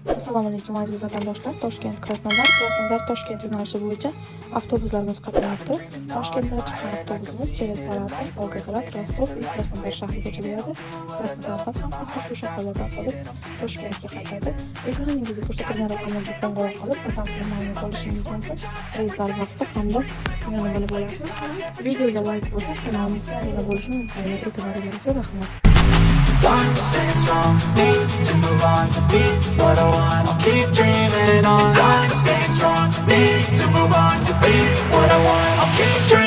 Assalomu alaykum, aziz vatandoshlar. Toshkent Krasnodar, Krasnodar Toshkent yo'nalishi bo'yicha avtobuslarimiz qatnayapti. Toshkentdan chiqqan avtobusimiz через Saratov, Volgograd, Rostov и Krasnodar shahrigacha beradi. Krasnodardan ham xuddi shu shaharlardan olib Toshkentga qaytadi. Ekraningizda ko'rsatilgan raqamlarga qo'ng'iroq qilib, batafsil ma'lumot olishingiz mumkin. Reyslar vaqti hamda kunini bilib olasiz. Videoga layk bosib, kanalimizga obuna bo'lishni unutmanglar. E'tiboringiz uchun rahmat. Time to stay strong, need to move on to be what I want. I'll keep dreaming on. Time to stay strong, need to move on to be what I want. I'll keep dreaming.